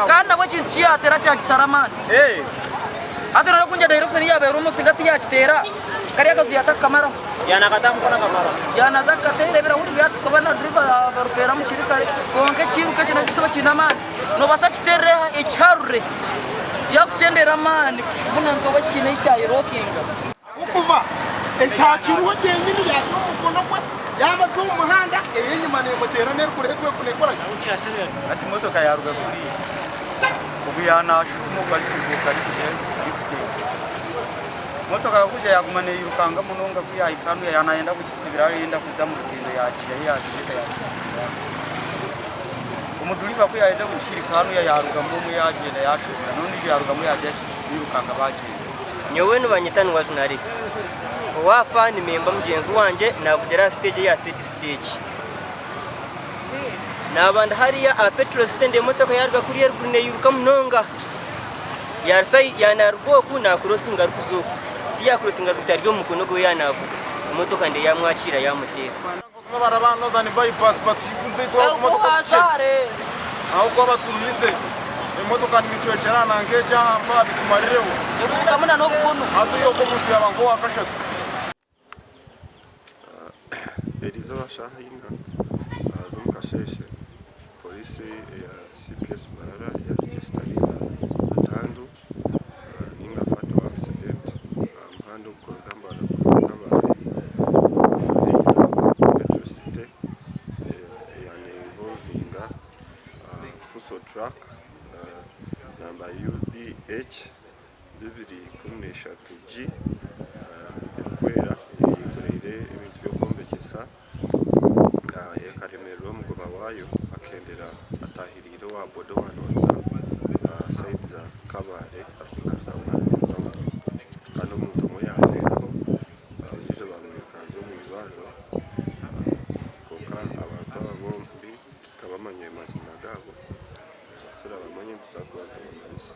Kandi nabwo ekintu ki yaateera kyakishara amaani. Hati noreeba oku direction ei yaabaire omusinga tiyakiteera, kariya akaju yaatakukamaraho. Yaanaza kukateera ebirahuri byatukuba na driver barufeeramu kiri kare. Kwonka ekiiruka ekyo nakyo kiba kiine amaani. Noobaasa kukiteerera ekiharure yaakukyendera amaani kukibuna ntoba kiine ei kyayerokinga. Ahabw'okuba ekyakiriho kyenyini yaata omukono gwe yaaba ari omu muhanda, ey'enyima neemuteera n'erikureetwa neekora ki? Hati motoka yaruga kuriya ogu yanashuuma ogu arikuguruka arikuteera motoka yakuija yaguma neyirukanga munonga ku yahika hanuya yanayenda kugisibira arenda kuza omu rutindo yagiihayo yagireka yagigyendera omuduriva ku yaheza kugihirika hanuya yarugamu omwe yagyenda yashuubura n'ondiijo yarugamu yagira ki birukanga bagyenda. Nyowe nibanyeta Niwajuna Alex. Owaafa ni memba mugyenzi wangye naavugira aha siteegi eya Third Stage. Naaba ndi hariya aha petrol stand emotoka yaaruga kuriya eruguru neeyiruka munonga. Yaarisa yaanaruga oku naakurosinga arikuza oku. Tiyaakurosinga ruguuto ari omu mukono gwe yaanaavuga. Emotoka ndeeba yaamwakiira yaamuteera. Abaraba aha Northern Bypass batuhiguze itwe ahabw'okuba emotoka tukye ahabw'okuba baturuhize emotoka nibicwekyera nanka egyo aha mpaha bitumarireho hati oihireho omuntu yaaba nk'owakashatu. Eriizooba shaaha ina z'omu kasheeshe, Pooriisi eya CPS Mbarara yaregisitaringa butandu ninga fatal accident aha muhanda ogurikuruga Mbarara kuza Kabale haihi na Petro City eya ne-involvinga Fuso truck namba UBH 213G erikwera eyekoreire ebintu by'okwombekyesa. Ekaremererwa omugoba waayo akahendera ataahiriire owa boda owaanooreka sayidi za Kabale arikugaruka Mbarara tawuni kandi omuntu omwe yaafiireho ondiijo baamwirukanza omu irwariro kwonka abantu aba bombi titukabamanyire maziina gaabo, ku turabamanye nituza kuba nitubamanyisa.